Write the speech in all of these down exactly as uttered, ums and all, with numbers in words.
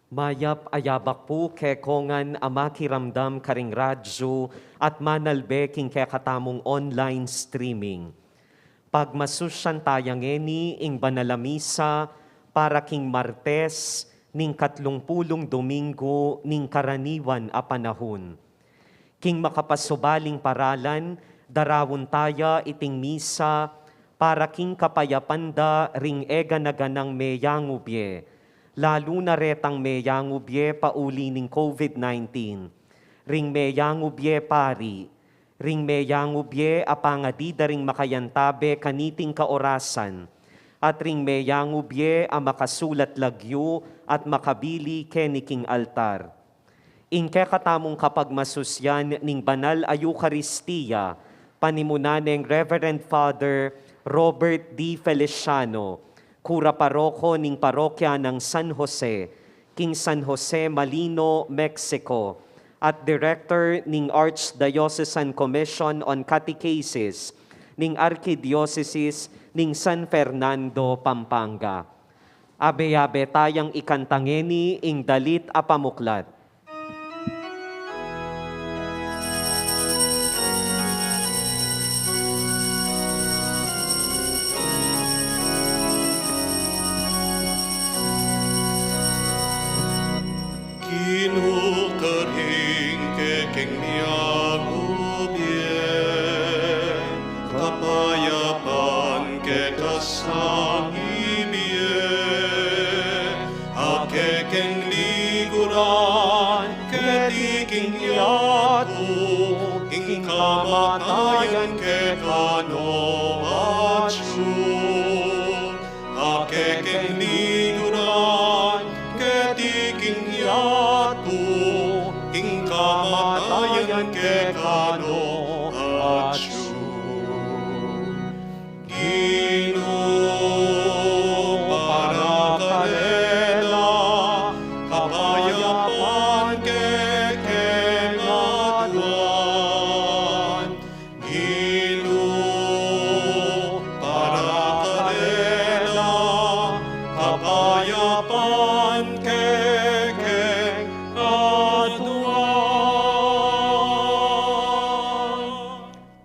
Mayap a yabak pu kekongan a makiramdam karing radyu at manalbe king kekatamung online streaming. Pagmasusyan taya ngeni ing banal a misa para king Martes ning katlung pulung Domingo ning karaniwan a panahun. King makapasubaling paralan, darawun taya iting misa para king kapayapan da ring e gana-ganang meyangubie, lalu na retang meyangubie pauli ning COVID nineteen, ring meyangubie pari, ring meyangubie a pangadi da ring makayantabe kaniting kaorasan, at ring meyangubie a makasulat lagyu at makabili keni king altar. Ing kekatamung kapagmasusyan ning banal a Eukaristia, panimunan neng Reverend Father Robert D. Feliciano, kura paroko ning parokya nang San Jose, king San Jose Malino, Mexico, at Director ning Archdiocesan Commission on Catechesis ning Arkidiosesis ning San Fernando, Pampanga. Abe-abe tayang ikanta ngeni ing dalit a pamuklat. Ginu, karing kekeng miyangubie, kapayapan keka sang ibie, a kekeng liguran keti king yatu, ing kamatayan keka no atyu. A kekeng liguran keti king yatu, ing kamatayan keka no atyu. Ginu, para karela, kapayapan kekeng aduan. Ginu, para karela, kapayapan kekeng aduan.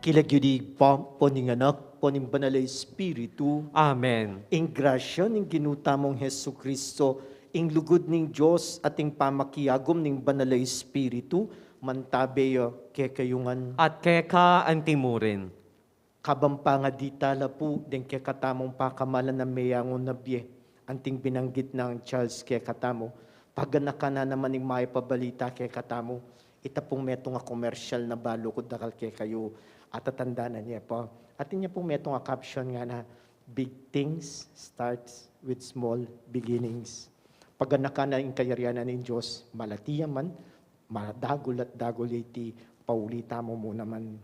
King lagyu ning Ibpa, ampo ning Anak, ampo ning Banal a Espiritu. Amen. Ing grasya ning Ginu tamung Jesucristo, ing lugud ning Dios, at ing pamakiagum ning Banal a Espiritu, mantabe ya kekayu ngan. At keka antimurin. Kabang pangadi tala pu deng kekatamung pakamalan a meyangu na bie, anting binanggit nang Charles kekatamu, paganakan na naman ing mayap a balita kekatamu, ita pung metung a komersyal na balu ku dakal kekayu, atatandanan ye pa. Atin ya pung metung a caption ngana, "Big things starts with small beginnings." Paganakan na ing kayarian ning Dios, malati ya man, madagul at dagul ya iti, pauli tamu mu naman.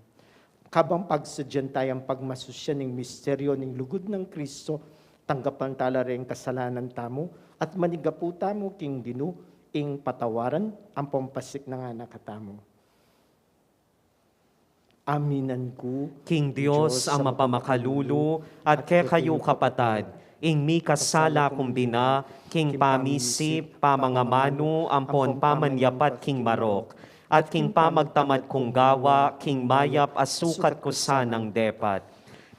Kabang pagsadyan taya ing pagmasusyan ning misteryo ning lugud nang Kristo, tanggapan tala reng kasalanan tamu, at manigapu tamu king Ginu, ing patawaran ampong pasiknangan na katamu. Aminan ku king Dios a mapamakalulu, at kekayu kapatad, ing mikasala kung bina, king pamisip, pamangamanu, ampon pamanyapat king marok, at king pamagtamad kung gawa, king mayap a sukat ku sanang depat.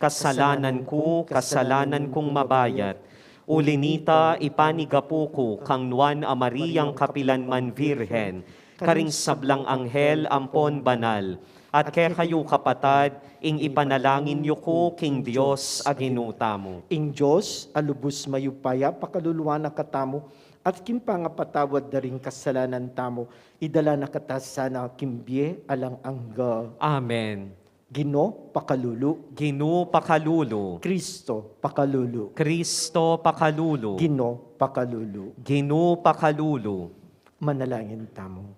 Kasalanan ku, kasalanan kung mabayat. Uli nita, ipanigapu ku kang Nuan a Mariang kapilan man Virgen, karing sablang anghel ampon banal, at kekayu kapatad, ing ipanalangin yu ku king Dios a Ginu tamu. Ing Dios a lubus mayupaya pakaluluan na katamu, at king pangapatawad da ring kasalanan tamu, idala na kata sana king bie alang angga. Amen. Ginu, pakalulu. Ginu, pakalulu. Kristo, pakalulu. Kristo, pakalulu. Ginu, pakalulu. Ginu, pakalulu. Manalangin tamu.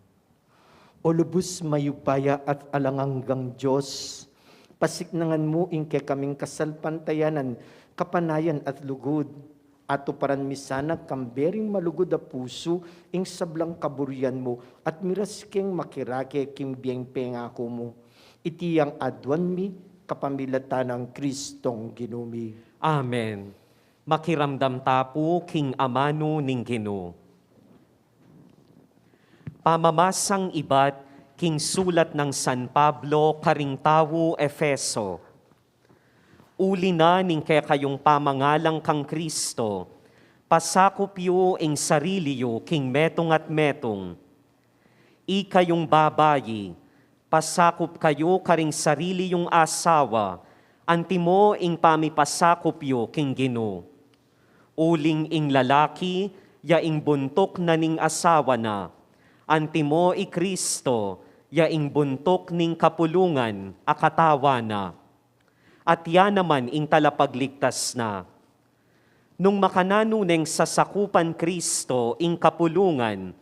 O lubus mayupaya at alang anggang Dios, pasiknangan mu ing kekaming kasalpantayanan, kapanayan at lugud. Atuparan mi sana kambe ring malugud a pusu ing sablang kaburian mu, at miras keng makirake king bieng pengaku mu. Iti ing aduan mi kapamilatan nang Kristong Ginu mi. Amen. Makiramdam ta pu king amanu ning Ginu. Pamamasang ibat king sulat nang San Pablo karing tau Efeso. Uli na ning kekayung pamangalang kang Kristo, pasakup yu ing sarili yu king metung at metung. Ikayung babai, pasakup kayu karing sarili yung asawa, antimo ing pamipasakup yu king Ginu. Uling ing lalaki, ya ing buntuk na ning asawa na, antimo i Kristo, ya ing buntuk ning kapulungan a katawan na. At ya naman ing talapagligtas na. Nung makananu neng sasakupan Kristo ing kapulungan,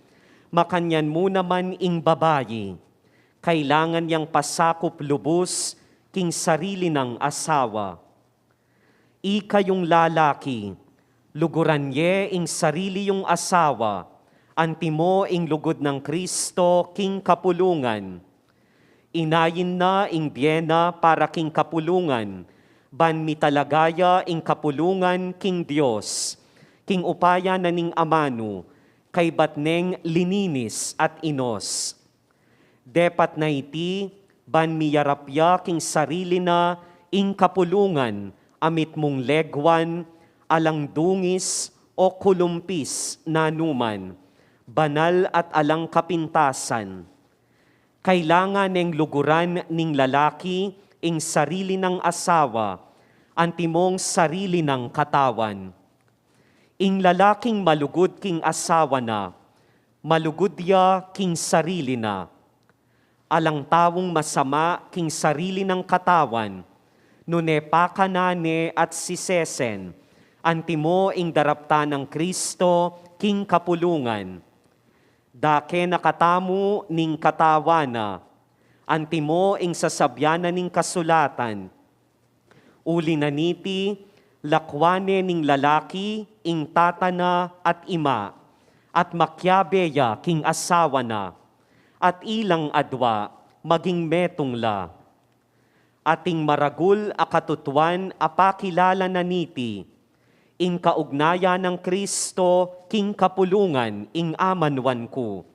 makanyan mu naman ing babai, kailangan yang pasakup lubus king sarili nang asawa. Ikayung lalaki, luguran ye ing sarili yung asawa, antimo ing lugud nang Kristo king kapulungan. Inayin na ing bie na para king kapulungan, ban mitalaga ya ing kapulungan king Dios, king upaya na ning amanu, kaybat neng lininis at inos. Depat na iti, ban miyarap ya king sarili na ing kapulungan, a mitmung leguan, alang dungis o kulumpis nanuman, banal at alang kapintasan. Kailangan neng luguran ning lalaki ing sarili nang asawa, antimong sarili nang katawan. Ing lalaking malugud king asawa na, malugud ya king sarili na. Alang taung masama king sarili nang katawan, nune pakanan ne at sisesen, antimo ing daraptan nang Kristo king kapulungan. Dake na katamu ning katawan na, antimo ing sasabian na ning kasulatan. Uli na niti, lakuan ne ning lalaki ing tata na at ima, at makiabe ya king asawa na, at ilang adua maging metung la. Ating maragul a katutuan a pakilala na niti, ing kaugnayan nang Kristo king kapulungan ing amanuan ku.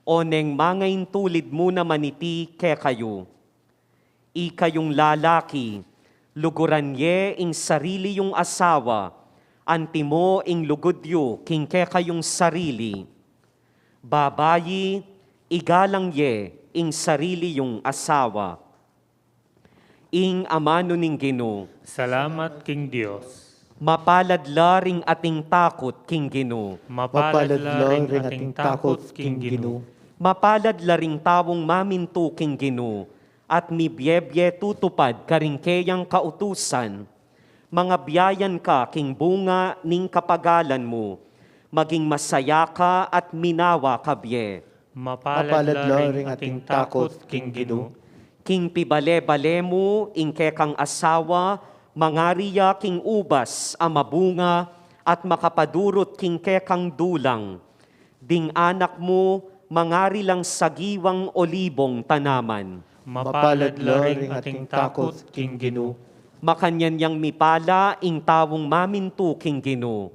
O neng mangaintulid mu naman iti kekayu. Ikayung lalaki, luguran ye ing sarili yung asawa, antimo ing lugud yu king kekayung sarili. Babai, igalang ye ing sarili yung asawa. Ing amanu ning Ginu. Salamat king Dios. Mapalad la ring ating takut king Ginu. Mapalad la ring ating takut king Ginu. Mapalad la ring taung mamintu king Ginu, at mibie-bie tutupad karing keyang kautusan. Mangabiayan ka king bunga ning kapagalan mu, maging masaya ka at minawa ka bie. Mapalad la ring ating takut king Ginu. King pibale-bale mu ing kekang asawa, mangari ya king ubas a mabunga at makapadurut king kekang dulang. Ding anak mu, mangari lang sagiwang olibong tanaman. Mapalad la ring ating takut king Ginu. Makanyan yang mipala ing taung mamintu king Ginu.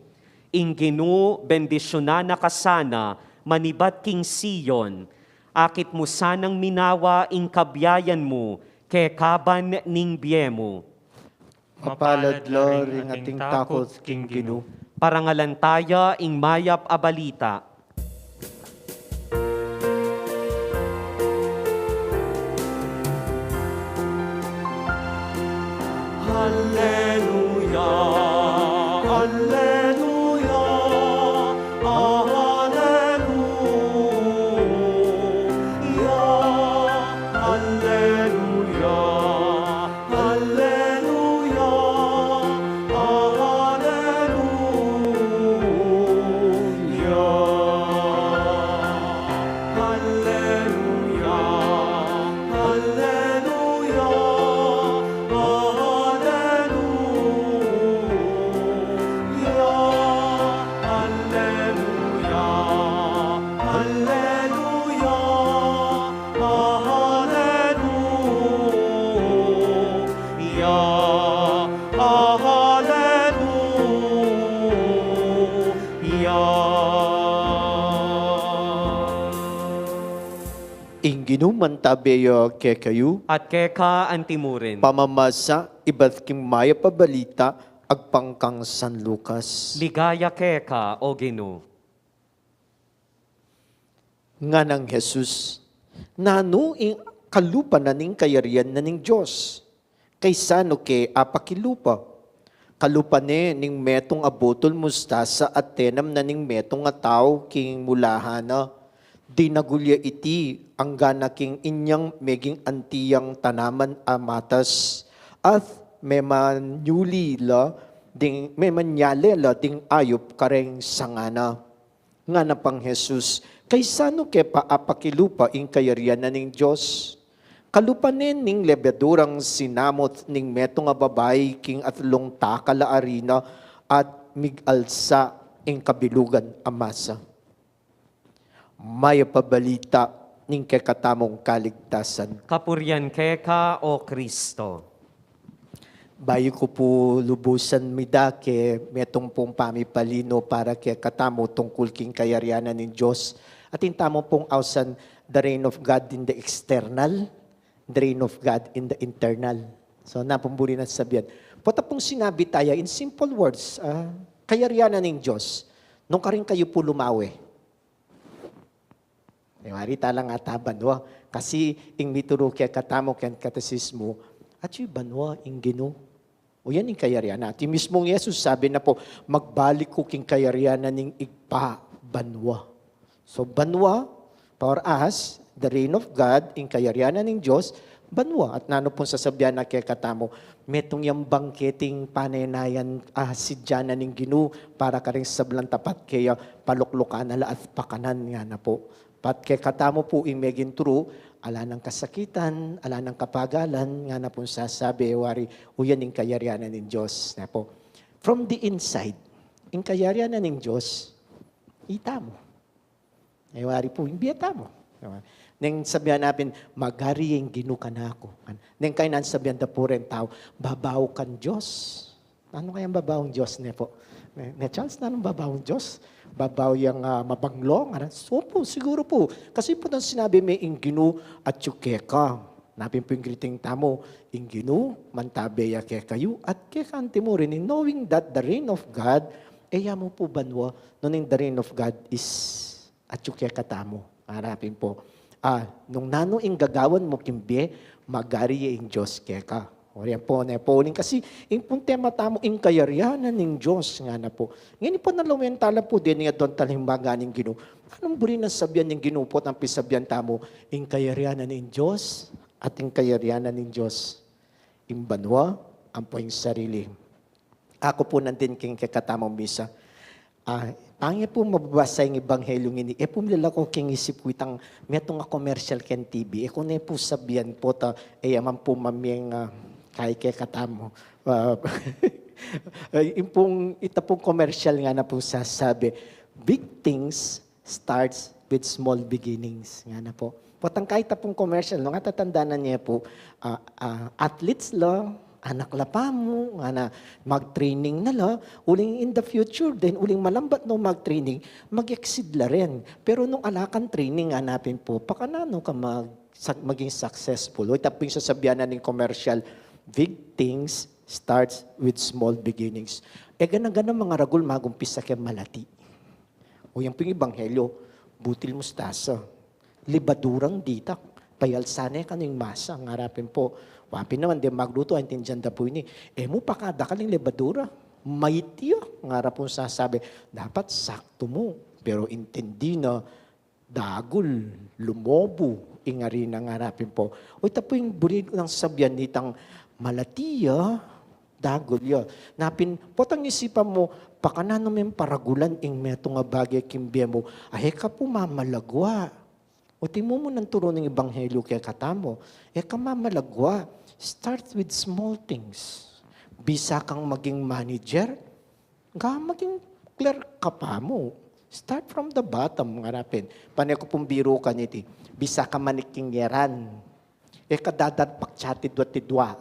Ing Ginu bendisyunan na ka sana manibat king Sion. Akit mu sanang minawa ing kabiayan mu kekaban ning bie mu. Mapalad la ring ating takut king Ginu. Parangalan taya ing mayap a balita. Alleluia, alleluia, alleluia, alleluia, alleluia, alleluia. Ing Ginu mantabe ya kekayu. At keka antimurin. Pamamasa ibat king mayap a balita agpang kang San Lucas. Ligaya keka, O Ginu. Nganang Jesus, nanu ing kalupa na ning kayarian na ning Dios? Kaisanu ke apakilupa? Kalupa ne ning metung a butul mustasa a tenam na ning metung a tau king mulahan na. Dinagul ya iti anggana king inyang meging anti yang tanaman a matas, at memanyuli la ding, memanyale la ding ayup kareng sanga na. Ngana pang Jesus, kaisanu ke pa apakilupa ing kayarian na ning Dios? Kalupa ne ning lebadurang sinamut ning metung a babai king atlung takal a arina at migalsa ing kabilugan a masa. Mayap a balita ning kekatamung kaligtasan. Kapurian keka, O Kristo. Bayu ku pu lubusan mida ke metung pung pamipalino para kekatamu tungkul king kayarian na ning Dios. Atin tamu pung ausan, the reign of God in the external, the reign of God in the internal. So, napung buri nang sabian. Pota pung sinabi taya in simple words, ah, kayarian na ning Dios. Nung karin kayu pu lumawe. E, wari tala nga ta banua. Kasi ing mituru kekatamu keng katesismu, atyu banua ing Ginu. O yan ing kayarian na. At ing mismung Jesus sabi na pu, magbalik ku king kayarian na ning Ibpa banua. So banua, for us, the reign of God, ing kayarian na ning Dios, banua. At nanu pung sasabian na kekatamu, metung yang bangketing panenayan a sidya na ning Ginu para karing sablang tapat keya, paluklukan na la at pakanan, ngana pu. Pat kekatamu pu ing meging turu, ala nang kasakitan, ala nang kapagalan, ngana pung sasabi, e wari, uyan ing kayarian na ning Dios, ne pu. From the inside, ing kayarian na ning Dios, itamu. E wari pu, ing bie tamu. Neng sabian na pin, magari ing Ginu kanaku. Neng kainan sabian da pu reng tau, babaw kang Dios. Nanu kayang babaw ing Dios, ne pu? Ne, ne Charles, nanu babaw ing Dios? Babaw yang, ah, mabanglo, ngana. So pu, siguru pu. Kasi pu nung sinabi me ing Ginu atyu keka. Na pin pu ing greeting tamu, ing Ginu mantabe ya kekayu at keka antimurin, in knowing that the reign of God, e ya mu pu banua, nung the reign of God is atyu kekatamu. Ngana pin pu. Ah, nung nanu ing gagawan mu king bie, magari ya ing Dios keka. O yan pu, ne pu. Uling kasi, ing pung tema tamu, ing kayarian na ning Dios, ngana pu. Ngeni pu, nalawen tala pu, deni adwan tala ing maga ning Ginu. Nanung buri nang sabian ning Ginu pu, at nung pisabian tamu, ing kayarian na ning Dios, at ing kayarian na ning Dios, ing banua, ampo ing sarili. Aku pu nandin king kekatamung misa. Ah, pangit pu mababasa ing ebanghelyo ngeni. E pu milalaku king isip ku itang metung a commercial king T V. E ku ne pu sabian pu ta, e ya man pu mamieng, ah, kai kekatamu. Ah, ing pung, ita pung commercial ngana pu sasabi, big things starts with small beginnings. Ngana pu. Potang kahit ita pung commercial, nung atatandanan ye pu, ah, ah, athletes la, anak la pamu, ngana, mag-training na la, uling in the future, then uling malambat nung mag-training, mag-exceed la rin. Pero nung ala kang training, ngana pin pu, pakananu ka mag-, sa-, maging successful? O, ita pu ing sasabian na ning commercial, big things starts with small beginnings. E gana-gana mangaragul, mag-umpisa keng malati. O yan pu ing ebanghelyo, butil mustasa. Lebadurang ditak, payalsa ne kanu ing masa, ngara pin pu. Wa pin naman, deng magluto, aintindian da pu ini. E mu pakadakal ing lebadura. Mait ya, ngara pung sasabi. Dapat saktu mu. Pero intindi na, dagul, lumobo ing arina, ngara pin pu. O, ita pu ing buri nang sabian nitang malati ya, dagul ya. Na pin, potang isipan mu, pakananu meng paragulan ing metung a bage king bie mu, a e ka pu mamalagwa. O, timu mu nang turu ning ebanghelyo kekatamu, e ka mamalagwa. Start with small things. Bisa kang maging manager, ga maging clerk ka pamu. Start from the bottom, ngara pin. Pane ku pung biru kaniti, bisa ka manikingeran. E ka dadarpak tsa tidwa-tidwa.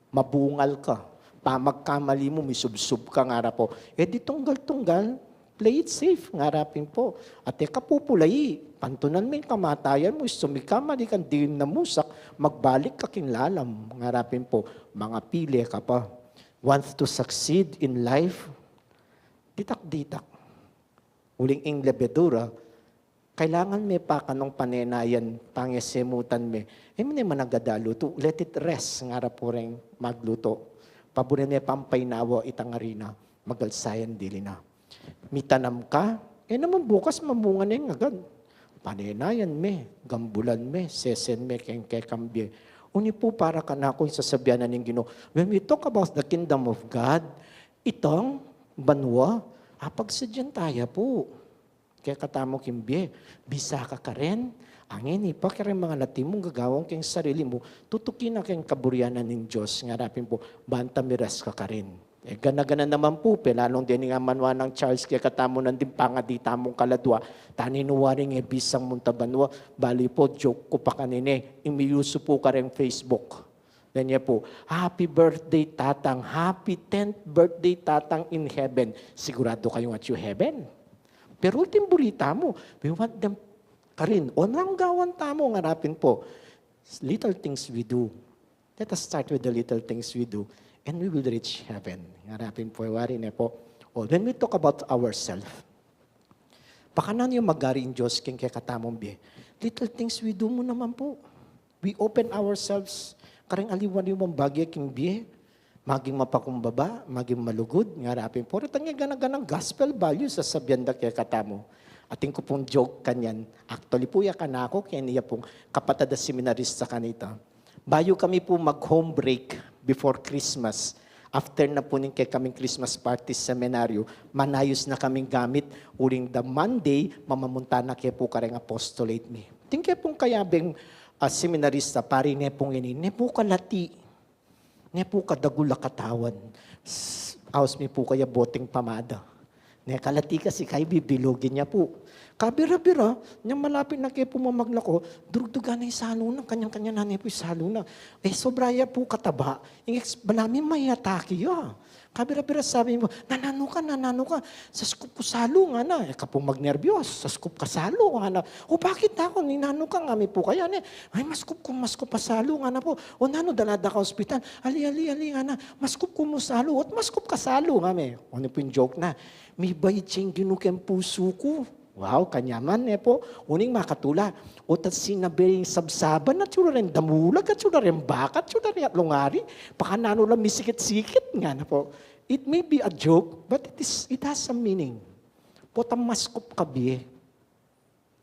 Mabungal ka. Pamagkamali mu, misubsub ka, ngara pu. E di tunggal-tunggal, play it safe, ngarapin po. At e ka pupulai, pantunan me ing kamatayan mu, sumika, malikan diu namusak, magbalik ka king lalam, ngarapin po. Mangapili ka pa. Want to succeed in life? Ditak-ditak. Uling ing lebedura, kailangan me pa kanung panenayan, pangesemutan me. E mu ne man agad alutu, let it rest, ngara pu reng magluto. Paburen me pang painawa itang arina, magalsa yang dili na. Mitanam ka, e naman bukas mamunga ne agad. Panenayan me, gambulan me, sesen me keng kekang bie. Ini pu para kanaku ing sasabian na ning Ginu. When we talk about the kingdom of God, itang banua, apagsadyan taya pu. Kekatamu king bie, bisa ka karin, angeni pa kareng mangalati mung gagawan keng sarili mu, tutuki na keng kaburian na ning Dios, ngarapin pu, banta miras ka karin. E, gana-gana naman pu, pe, lalung deni nga manwa nang Charles kekatamu nandin pangadi tamung kaladua, tani nu waring e bisang munta banua, bali pu, joke ku pa kanini, ing miyusu pu kareng Facebook. Deni pu, "Happy birthday, Tatang. Happy tenth birthday, Tatang in heaven." Sigurado kayung atyu heaven? Pero ultim burita mu, we want them karin. O nang gawan tamu, ngarapin pu. Little things we do. Let us start with the little things we do, and we will reach heaven. Ngarapin pu, wari ne pu. O, when we talk about ourselves, pakananu yang magari ing Dios keng kekatamung bie? Little things we do mu naman pu. We open ourselves kareng aliwa-liwang bage king bie. Maging mapakumbaba, maging malugud, ngarapin pu. Retang e gana-ganang gospel values sasabian da kekatamu. Atin ku pung joke kanyan. Actually pu, ya kanaku, keni ya pung kapatad a seminarista kanita. Bayu kami pu mag-home break before Christmas, after na pu ning kekaming Christmas party sa seminaryo, manayus na kaming gamit, uling the Monday, mamamunta na ke pu kareng apostolate mi. Atin ke pung kayabeng, ah, seminarista, pari ne pung ini, ne pu kalati, ne pu kadagul a katawan. S-, aus mi pu kaya boteng pamada. Ne kalati kasi kaya bibilugin ya pu. Kabira-bira, nyang malapit na ke pu mamaglako, durugdugan na ing salu na, kanyan-kanyan na ne pu ing salu na. E, sobra ya pu kataba, ing ex-, balamu mayatake ya. Kabira-bira sabi mu, "Nananu ka, nananu ka?" "Saskup ku salu," ngana. E ka pu magnerbiyos, "Saskup ka salu," ngana. "O bakit?" "Aku, ninanu ka?" "Ngami pu kaya ne." "Ay, maskup ku, maskup a salu," ngana pu. "O nanu, dala da ka ospital?" "Ali, ali, ali," ngana. "Maskup ku mu salu." "O't maskup ka salu," ngami. O, ini pu ing joke na. "Mibait ya ing Ginu keng pusu ku." Wow, kanyaman ne pu. Uling makatula. O't at sinabi ring sabsaban, atyu la reng damulag, atyu la reng baka, atyu la reng atlung ari, pakananu la misikit-sikit, ngana pu. It may be a joke, but it is, it has a meaning. Potang maskup ka bie,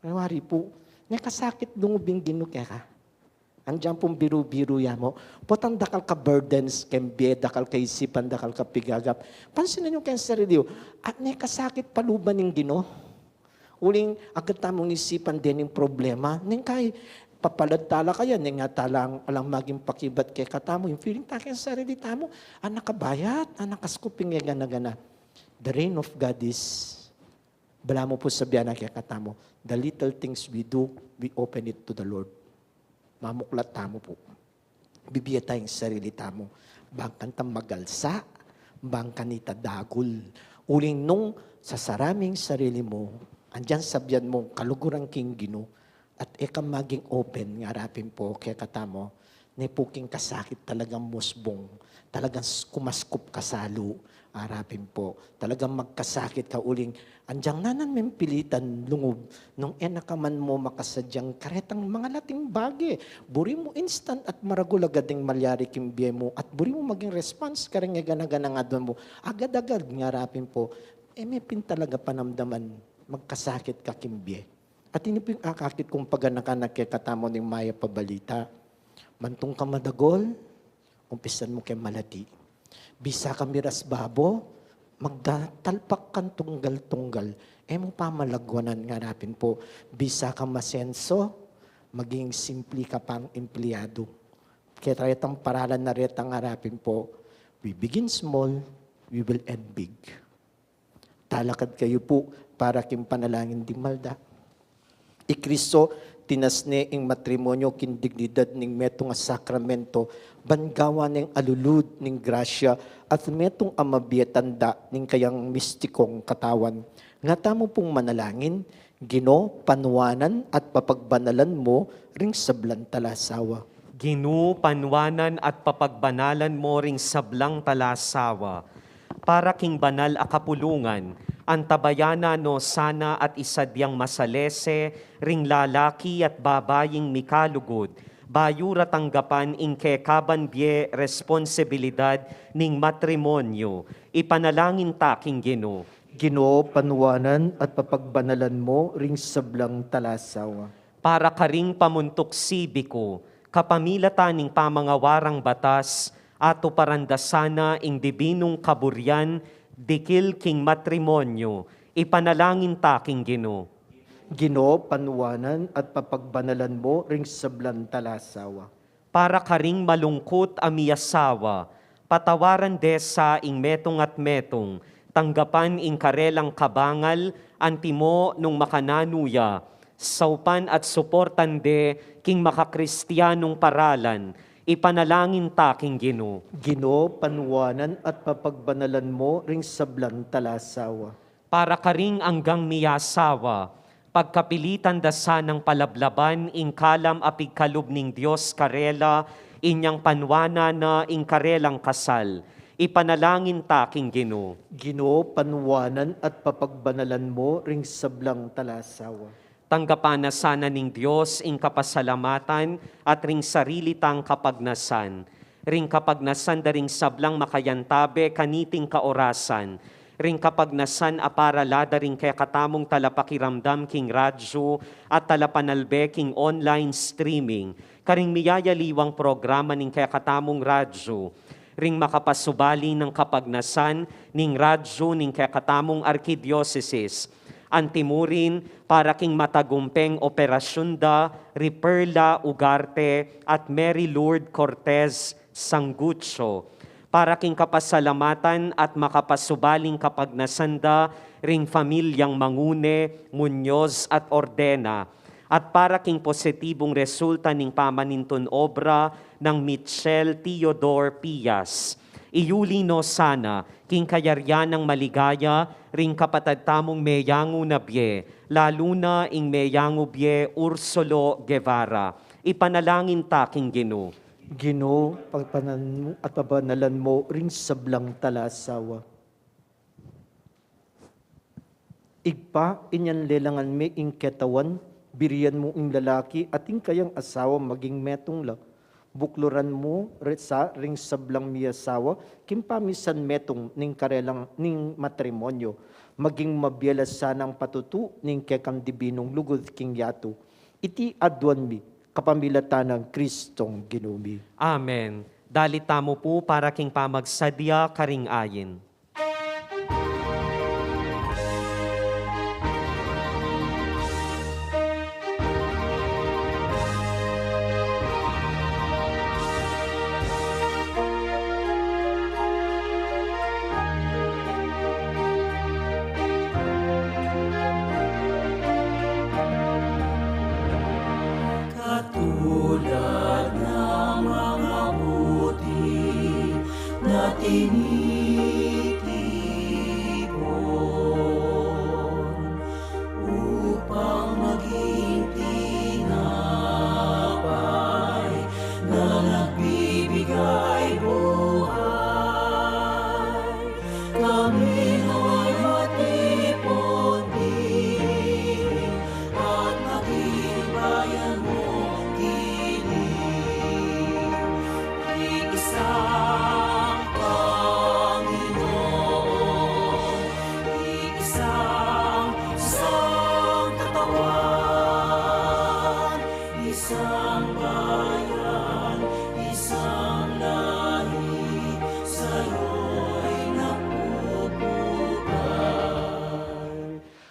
wari pu, ne kasakit lungub ing Ginu keka. Andiyan pung biru-biru ya mu. Potang dakal ka burdens keng bie, dakal ka isipan, dakal ka pigagap. Pansinan yu keng sarili yu, at ne kasakit pa luban ing Ginu. Uling agad tamung isipan dening problema. Neng kai, papalad tala kaya, neng nga tala alang maging pakibat kekatamu, ing feeling ta keng sarili tamu, anak kabayat, anak kaskup ing e gana-gana. The reign of God is, balamu pu sabian na kekatamu, the little things we do, we open it to the Lord. Mamuklat tamu pu. Bibie ta ing sarili tamu. Bang kanita magalsa, bang kanita dagul. Uling nung sasara me ing sarili mu, andiyan sabian mu, kaluguran king Ginu, at e ka maging open, ngarapin pu, kekatamu, ne pu king kasakit talagang musbung, talagang s-, kumaskup ka salu, arapin pu, talagang magkasakit ka uling, andiyan nanan meng pilitan lungub, nung e na ka man mu makasadyang karetang mangalating bage, buri mu instant at maragul agad ing malyari king bie mu, at buri mu maging response kareng e gana-ganang adwan mu, agad-agad, ngarapin pu, e me pin talaga panamdaman, magkasakit ka king bie. At ini pu ing akakit kung paganakan na kekatamu ning mayap a balita. Mantung ka madagul, umpisan mu keng malati. Bisa ka miras babo, magdatalpak kang tunggal-tunggal. E mu pamalagwanan, ngarapin pu. Bisa ka masenso, maging simpli ka pang empleyadu. Keta retang paralan na retang arapin pu, we begin small, we will end big. Talakad kayu pu para king panalangin ding malda. I Kristo, tinas ne ing matrimonyo king dignidad ning metung a sakramento, ban gawan neng alulud ning grasya at metung a mabie tanda ning kayang mistikong katawan. Nga tamu pung manalangin, Ginu, panuanan at papagbanalan mu ring sablang talasawa. Ginu, panuanan at papagbanalan mu ring sablang talasawa. Para king banal a kapulungan, antabayanan no sana at isadyang masalese ring lalaki at babaying mikalugud, bayu ra tanggapan ing kekaban bie responsibilidad ning matrimonyo. Ipanalangin ta king Ginu. Ginu, panuanan at papagbanalan mu ring sablang talasawa. Para karing pamuntuk sibiku, kapamilatan ning pamangawarang batas, atuparan da sana ing dibinung kaburian, dikil king matrimonyo, ipanalangin ta king Ginu. Ginu, panuanan at papagbanalan mu ring sablang talasawa. Para karing malungkut a miyasawa, patawaran de sa ing metung at metung, tanggapan ing karelang kabangal, antimo nung makananu ya, saupan at suportan de king makakristianung paralan, ipanalangin ta king Ginu. Ginu, panuanan at papagbanalan mu ring sablang talasawa. Para karing anggang miyasawa, pagkapilitan da sanang palablaban ing kalam a pigkalub ning Dios karela, inyang panuanan na ing karelang kasal. Ipanalangin ta king Ginu. Ginu, panuanan at papagbanalan mu ring sablang talasawa. Tanggapan na sana ning Dios ing kapasalamatan at ring sarili tang kapagnasan, ring kapagnasan da ring sablang makayantabe kaniting kaorasan, ring kapagnasan a para la da ring kekatamung talapakiramdam king radyu at talapanalbe king online streaming, karing miyayaliwang programa ning kekatamung radyu, ring makapasubali nang kapagnasan ning radyu ning kekatamung arkidiosesis, antimurin para king matagumpeng operasyun da ri Perla Ugarte at Mary Lourdes Cortez Sangucho, para king kapasalamatan at makapasubaling kapagnasan da ring familyang Mangune, Muñoz at Ordena, at para king positibung resulta ning pamanintun obra nang Mitchell Theodore Pias. Iyuli no sana king kayarian nang maligaya ring kapatad tamung meyangu na bie, lalu na ing meyangu bie Ursulo Guevara. Ipanalangin ta king Ginu. Ginu, papanan mu at pabanalan mu ring sablang talasawa. Ibpa, inyan lelangan me ing ketawan, birian mu ing lalaki at ing kayang asawa maging metung la. Bukluran mu re-, sa ring sablang miyasawa king pamisan metung ning karelang ning matrimonyo, maging mabie la sanang patutu ning kekang dibinung lugud king yatu. Iti aduan mi kapamilatan nang Kristong Ginu mi. Amen. Dalit tamu pu para king pamagsadya karing ayin. Katulad ng mga buti na tinitipon upang maging tinapay na nagbibigay buhay. Kami nawa'y matipon din at maging bayan mong kilig. Iisang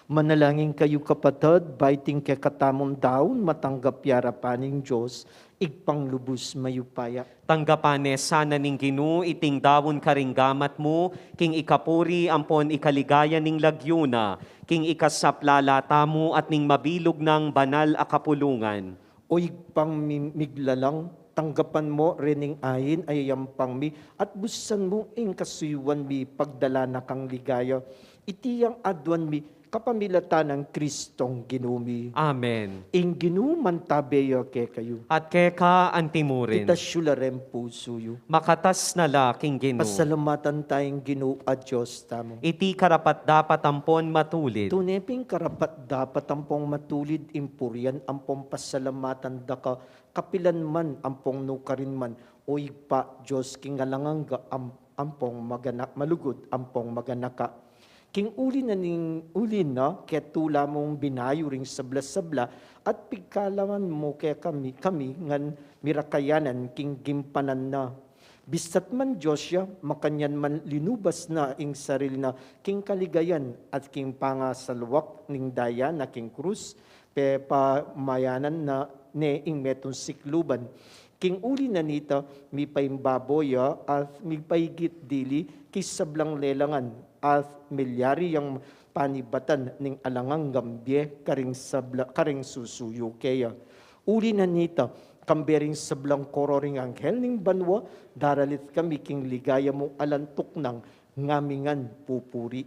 Manalangin kayu, kapatad, ba iting kekatamung daun matanggap ya arapan ning Dios, Ibpang lubus mayupaya. Tanggapan ne sana ning Ginu iting daun karing gamat mu, king ikapuri ampon ikaligaya ning lagyu na, king ikasaplala tamu at ning mabilug nang banal a kapulungan. O Ibpang mi-, miglalang, tanggapan mu ring ain a yayampang mi, at busan mu ing kasuyuan mi pagdala na kang ligaya. Iti yang aduan mi kapamilatan nang Kristong Ginu mi. Amen. Ing Ginu mantabe ya kekayu. At keka antimurin. Itas yu la ring pusu yu. Makatas na la king Ginu. Pasalamatan taya ing Ginu a Dios tamu. Iti karapat-dapat ampon matulid. Tune pin karapat-dapat ampon matulid ing purian ampon pasalamatan daka kapilan man ampon nukarin man, O Ibpa, Dios king alang angga, am-, ampon magana-, malugud ampon maganaka. King uli na ning, uli na ketula mung binayu ring sabla-sabla, at pigkalaman mu kekami, kami ngan mirakayanan king gimpanan na. Bisat man Dios ya, makanyan man linubas na ing sarili na king kaligayan at king pangasaluak ning daya na king krus, pepamayanan na ne ing metung sikluban. King uli na nita, mipaimbabaw ya at mipaigit dili king sablang lelangan, at milyari yang panibatan ning alang anggang bie karing sabla, karing susuyu keya. Uli na nita, kambe ring sablang koro ring anghel ning banua, daralit kami king ligaya mung alang tuknang, ngami ngan pupuri.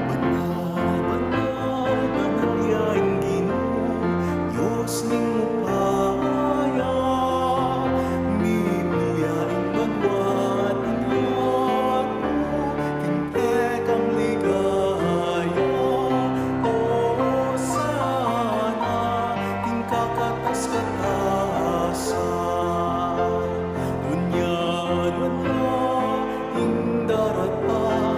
Banal, banal, banal ya ing Ginu, Dios ning upaya, mimilya ing banua at ing yatu, king kekang ligaya, Hosana, king kakatas-katasan. Ngunyan, ngunyan, ing daratang,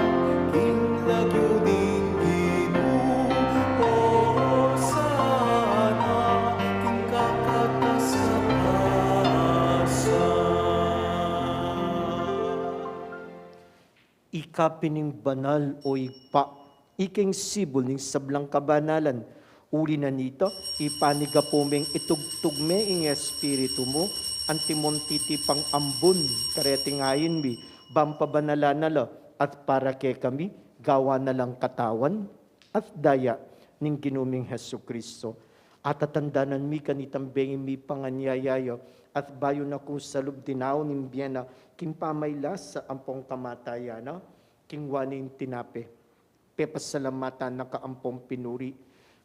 ing lagyu ning Ginu, Hosana, ing kakatas-katasan. Ika pin ing banal, O Ibpa, ika ing sibul ning sablang kabanalan. Uli na nita, ipanigapu meng itugtug me ing Espiritu mu, antimong titipang ambun kareting ain mi, ban pabanalan na la, at para kekami, gawan na lang katawan at daya ning Ginu ming Jesucristo. Atatandanan mi kanitang bengi mi panganyayaya, at bayu na kung salub dinaun ing bie na, king pamaylasa ampong kamatayan na, kingwa ne ing tinape. Pepasalamatan na ka ampong pinuri,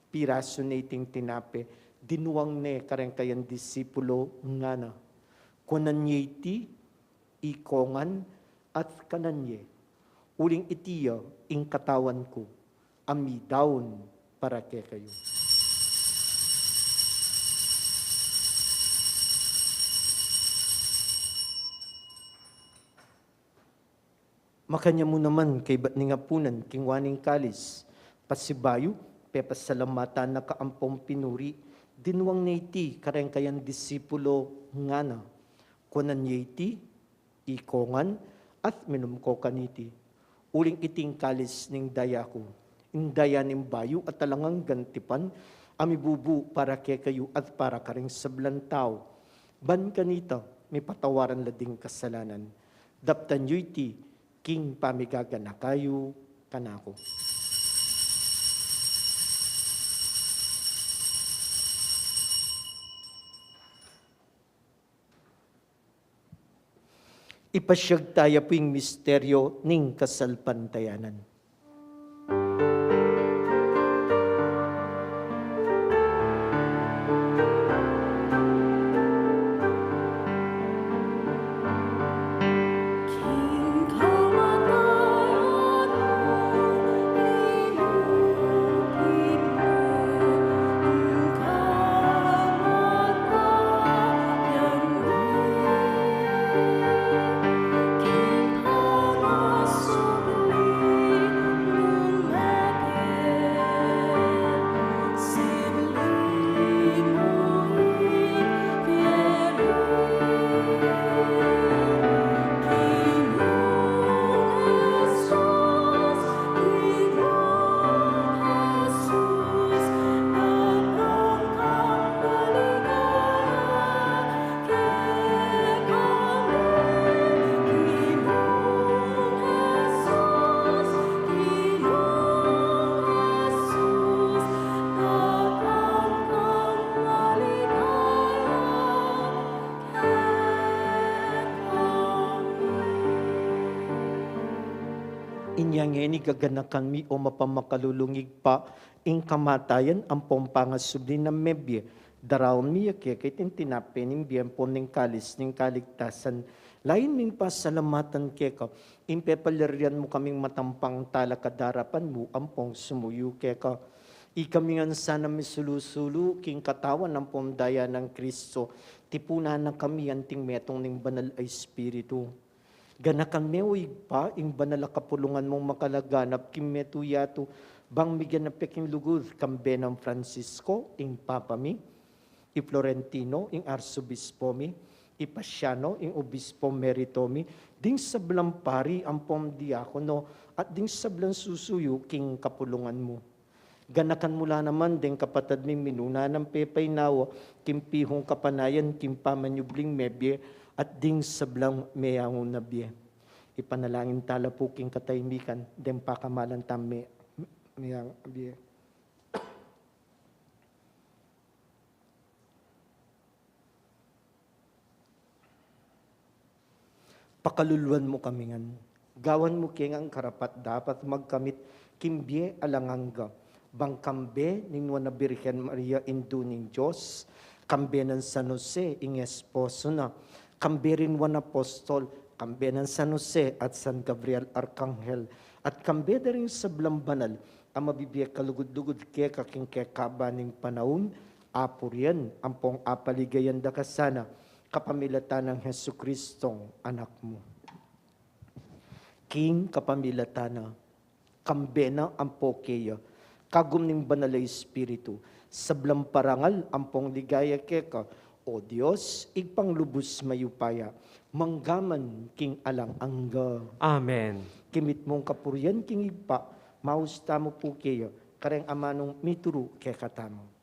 pirasu ne iting tinape, dinuang ne kareng kayang disipulo, ngana, kuanan ye iti, ikongan, at kanan ye, uling iti ya ing katawan ku, a midaun para kekayu. Makanyan mu naman kaybat ning apunan, kingwa ne ing kalis, pasibayu, pepasalamatan na ka ampong pinuri, dinuang ne iti kareng kayang disipulo, ngana, kuanan ye iti, ikongan, at minum ko kaniti, uling iti ing kalis ning daya ku, ing daya ning bayu at alang anggang tipan, a mibubu para kekayu at para karing sablang tau. Ban kanita, mipatawaran la ding kasalanan. Daptan yu iti king pamigaganaka yu kanaku. Ipasiag taya pu ing misteryo ning kasalpantayanan. Inya ngeni gaganakan mi, o mapamakalulung Ibpa, ing kamatayan ampong pangasubli nang mebie. Daraun mi ya keka iting tinape ning bie ampon ing kalis ning kaligtasan. Lain ming pasalamatan keka, ing pepalyarian mu kaming matampang talakad king arapan mu ampong sumuyu keka. Ikami ngan sana misulu-sulu king katawan ampong daya nang Kristo, tipunan na kami anting metung ning Banal a Espiritu. Ganakan me, o Ibpa, ing banal a kapulungan mung makalaganap king metung yatu, bang miganap ya king lugud, kambe nang Francisco, ing Papa mi, i Florentino, ing Arsobispo mi, i Pasiano, ing Obispo Emerito mi, ding sablang pari ampong diakono, at ding sablang susuyu king kapulungan mu. Ganakan mu la naman deng kapatad ming minuna nang pepainawa king pihung kapanayan king pamanyubling mebie at ding sablang meyangu na bie. Ipanalangin tala pu king katahimikan deng pakamalan tang me-, meyangu na bie. Pakaluluan mu kami ngan. Gawan mu ke ngan karapat-dapat magkamit king bie alang angga. Bang kambe ning Nuan a Birhen Maria, Indu ning Dios, kambe nang San Jose, ing esposo na, kambe ring nuan a apostol, kambe nang San Jose at San Gabriel Arkanghel, at kambe da ring sablang banal a mabibie kalugud-lugud keka king kekaba ning panaun, apurian ampong apaligayan da ka sana, kapamilatan nang Jesucristong Anak mu. King kapamilatan na, kambe na ampo keya, kagum ning Banal a Espiritu, sablang parangal ampong ligaya keka, o Dios, Ibpang lubus mayupaya, manggaman king alang angga. Amen. King mitmung kapurian king Ibpa, maus tamu pu keya, kareng amanung mituru kekatamu.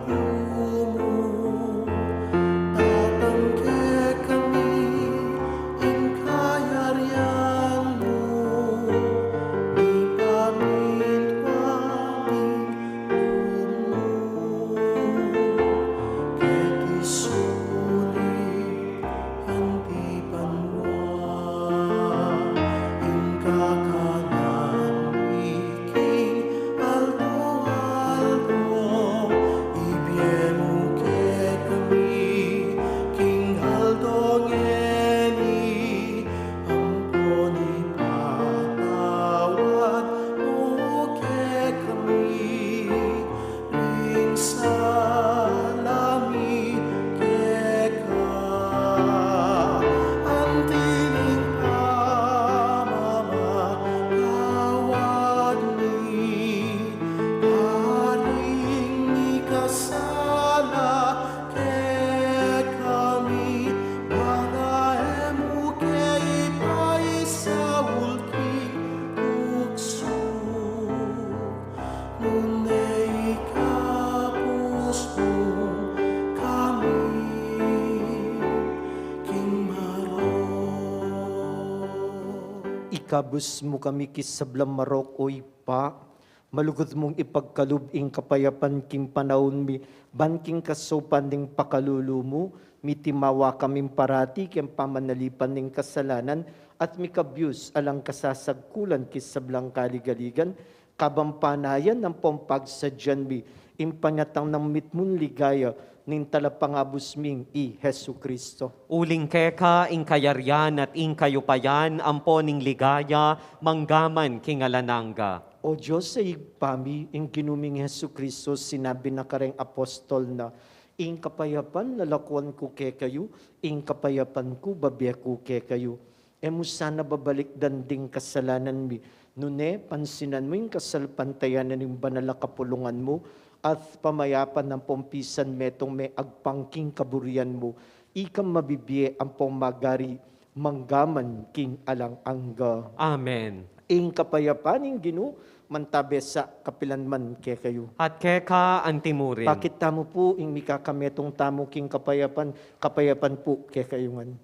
Lumu, datang kekami ing kayarian mu, mipamintuan ing lub mu, keti sulip anti banua, ing kakanan mi king aldo-aldo, ibie mu kekami king aldo ngeni, ampon ipatawad mu kekami ring sala mi keka, anti ning pamamatawad mi karing mikasala kekami, bang e mu ke ipaisaul king tuksu, nune ikabus mu kami king marok. Ikabus mu kami king sablang marok, o Ibpa, malugud mung ipagkalub ing kapayapan king panaun mi, ban king kasaupan ning pakalulu mu, mitimawa kaming parati king pamanalipan ning kasalanan, at mikabius alang kasasagkulan king sablang kaligaligan, kabang panayan ampong pagsadyan mi ing panyatang nang mitmung ligaya ning Talapangabus ming i Jesucristo. Uling keka ing kayarian at ing kayupayan ampon ing ligaya manggaman king alang angga. O Dios a Ibpa mi, ing Ginu ming Jesucristo sinabi na kareng apostol na, "Ing kapayapan lalakuan ku kekayu, ing kapayapan ku babie ku kekayu." E mu sana babalikdan ding kasalanan mi, nune pansinan mu ing kasalpantayanan ning banal a kapulungan mu, at pamayapan ampong pisan metung me agpang king kaburian mu, ikang mabibie ampong magari manggaman king alang angga. Amen. Ing kapayapan ning Ginu mantabe sa kapilan man kekayu. At keka antimurin. Pakit tamu pu ing mikakametung tamu king kapayapan, kapayapan pu kekayu ngan.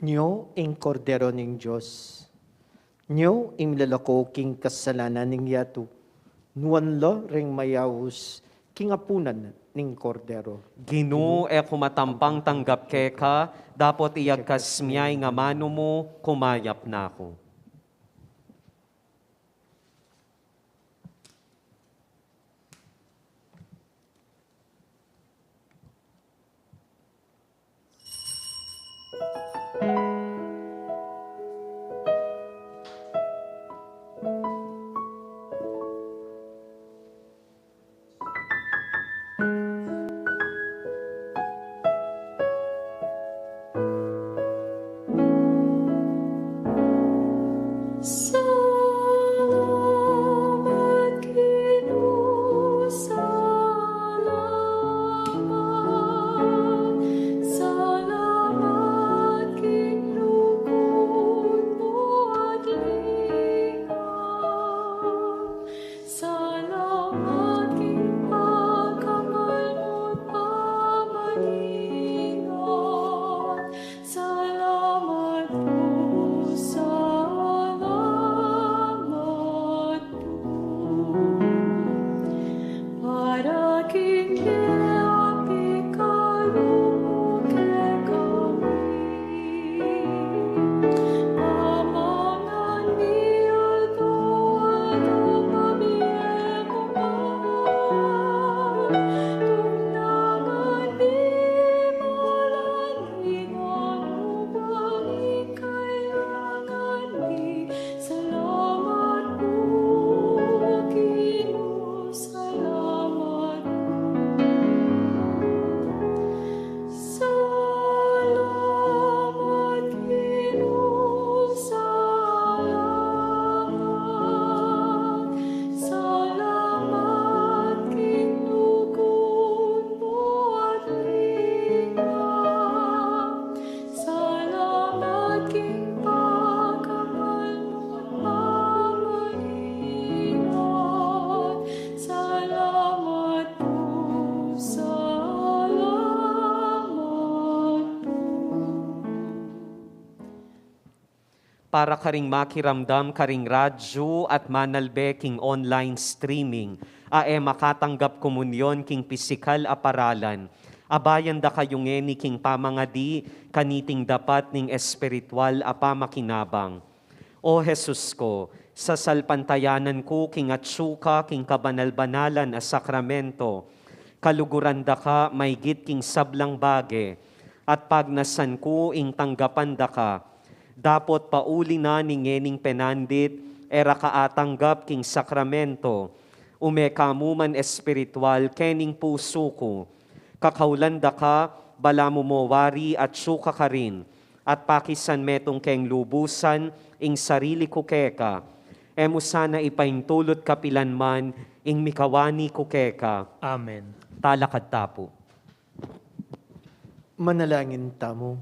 Nyo ing Kordero ning Dios. Nyo ing milalako king kasalanan ning yatu. Nuan la ring mayaus king apunan ning Kordero. Ginu, e ku matampang tanggap keka, dapot iyagkas mu ing amanu mu, kumayap na ku. Salamat, Ginu, salamat. Salamat, Ginu, ku at linga. Salamat king pakamal mu't pamalinga. Salamat pu, salamat pu. Para king kea pikalu mu kekami. Pamangan mi aldo-aldo, pabie mu man. Tung naman mi malan ing kailangan mi. Salamat pu, Ginu, salamat pu. Salamat, Ginu, salamat. Salamat king lugud mu at linga. Salamat king pakamal mu't pamalinga. Salamat pu, salamat pu. Para karing makiramdam karing radyu at manalbe king online streaming, a e makatanggap komunyon king pisikal a paralan, abayan da kayu ngeni king pamangadi kaniting dapat ning espiritual a pamakinabang. O Jesus ku, sasalpantayanan ku king atsu ka king kabanal-banalan a sakramento, kaluguran da ka maygit king sablang bage, at pagnasan ku ing tanggapan da ka, dapot pauli na ning ngening penandit, e ra ka atanggap king sakramento, ume ka mu man espiritual kening pusu ku. Kakaulan da ka, balamu mo wari atsu ka karin, at pakisan metung keng lubusan ing sarili ku keka. E mu sana ipaintulut kapilan man ing mikawani ku keka. Amen. Talakad ta pu. Manalangin tamu.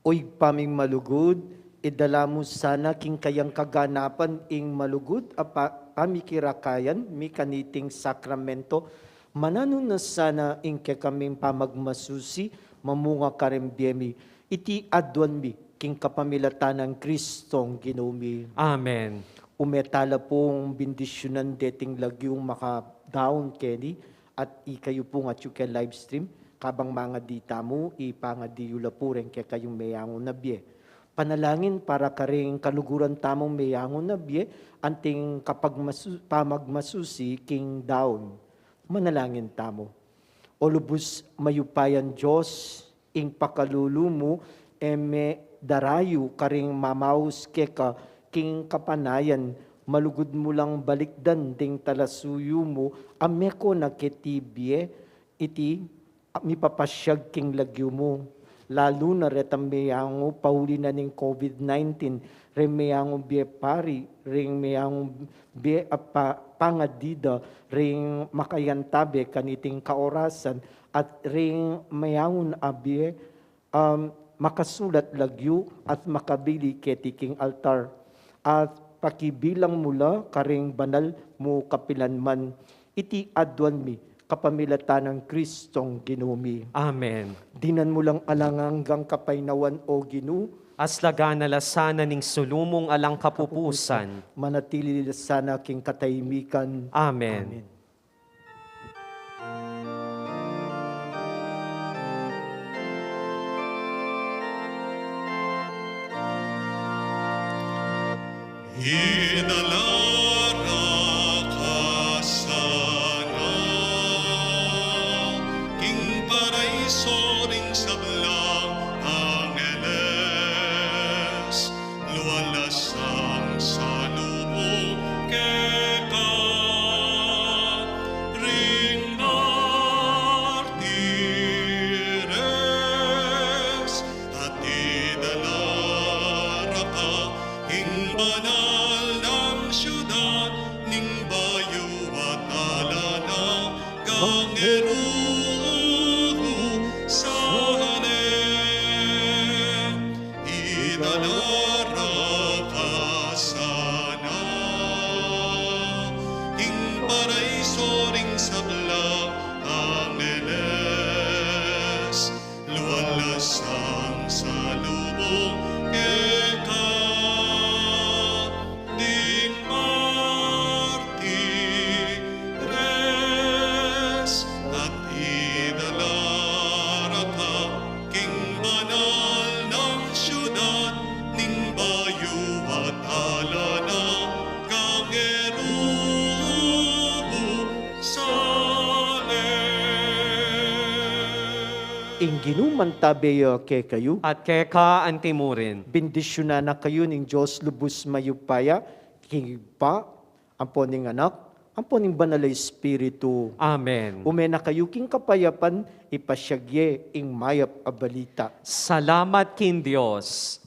O Ibpa ming malugud, idala mu sana king kayang kaganapan ing malugud a pa-, pamikirakayan mi kaniting sakramento. Mananu na sana ing kekaming pamagmasusi, mamunga karing bie mi. Iti aduan mi king kapamilatan nang Kristong Ginu mi. Amen. Ume tala pung bendisyunan deting lagyung makadaun keni, at ikayu pung atyu keng live stream, kabang mangadi tamu, ipangadi yu la pu reng kekayung meyangu na bie. Panalangin para karing kaluguran tamung meyangu na bie, anting kapagmasu-, pamagmasusi king daun. Manalangin tamu. O lubus mayupayang Dios, ing pakalulu mu e me darayu karing mamaus keka king kapanayan, malugud mu lang balikdan ding talasuyu mu a meko na keti bie, iti mipapasyag king lagyu mu, lalu na retang meyangu pauli na ning COVID nineteen, reng meyangu bie pari, reng meyangu bie a pa-, pangadi da, reng makayantabe kaniting kaorasan, at reng meyangu na bie, um, makasulat lagyu at makabili keti king altar, at pakibilang mu la karing banal mu kapilanman. Iti aduan mi kapamilatan nang Kristong Ginu mi. Amen. Dinan mu lang alang anggang kapaynawan, O Ginu. Aslagan na la sana ning sulu mung alang kapupusan. Manatili la sana king katahimikan. Amen. Amen. Idala ra ka sana king paraiso ring sablang angeles, lualasang salubung keka ring martires, at idala ra ka king banal nang syudad ning bayu at ala na ngang Jerusalem. Idala ra ka sana king paraiso ring sablang angeles, lualasang salubung keka ding martires, at idala ra ka king banal nang syudad ning bayu at ala na ngang Jerusalem. Ing Ginu mantabe ya kekayu. At keka antimurin. Bendisyunan na kayu ning Dios lubus mayupaya, king Ibpa, ampo ning Anak, ampo ning Banal a Espiritu. Amen. Ume na kayu king kapayapan, ipasyag ye ing mayap a balita. Salamat king Dios.